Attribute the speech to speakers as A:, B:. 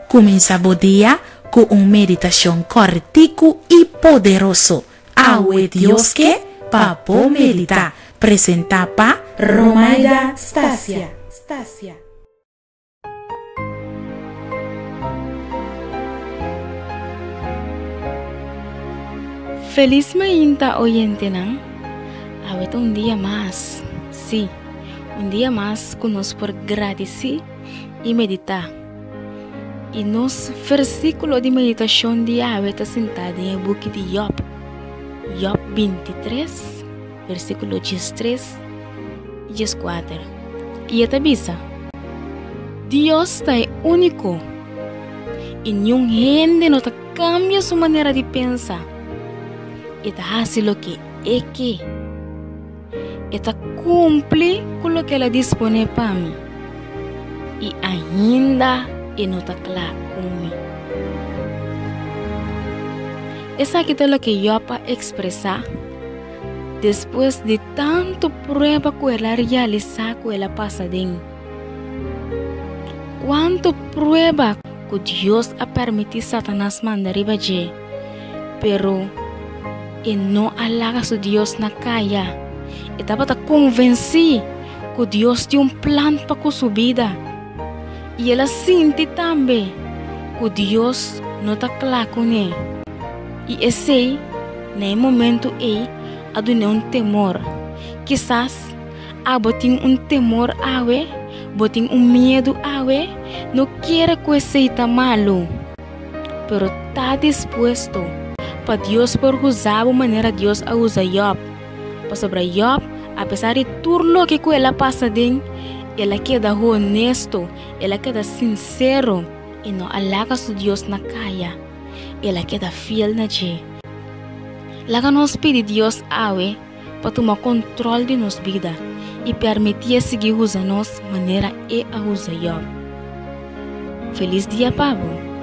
A: Kuminsá bo dia ku un meditashon kòrtiku i poderoso. Awe Dios ke pa bo meditá. Presentá pa Romaida Stasia.
B: Felis mainta oyentenan. Awe ta un dia mas, sí, un dia mas ku nos por gradisí i meditá. I nos versíkulo di meditashon di awe ta sintá den e buki di Yòb, Yòb bintitres, versíkulo diestres i dieskuater. I e ta bisa, Dios ta e úniko, i niun hende no ta kambia su manera di pensa. E ta hasi loke e ke. E ta kumpli ku loke el a disponé pa mi, i ainda e no ta kla ku mi. Esaki ta loke Yòb a ekspresá despues di tantu prueba ku el a realisá ku el a pasa den. Kuantu prueba ku Dios a permití Satanas manda riba dje, pero e no a laga su Dios na kaya. E tabata konvensí ku Dios tin un plan pa ku su bida. I el a sinti tambe ku Dios no ta kla kuné. I esei, na e momentu ei, a dun'é un temor. Kisas abo tin un temor awe, bo tin un miedu awe. No kere ku esei ta malu. Pero ta dispuesto pa Dios por usa bo manera Dios a usa Yòb. Pasobra Yòb, apesar di tur loke ku el a pasa den, el a keda honesto, el a keda sinsero i no a laga su Dios na kaya. El a keda fiel na dje. Laga nos pidi Dios awe pa tuma kontròl di nos bida i permitié sigui usa nos manera e a usa Yòb. Felis dia pa bo!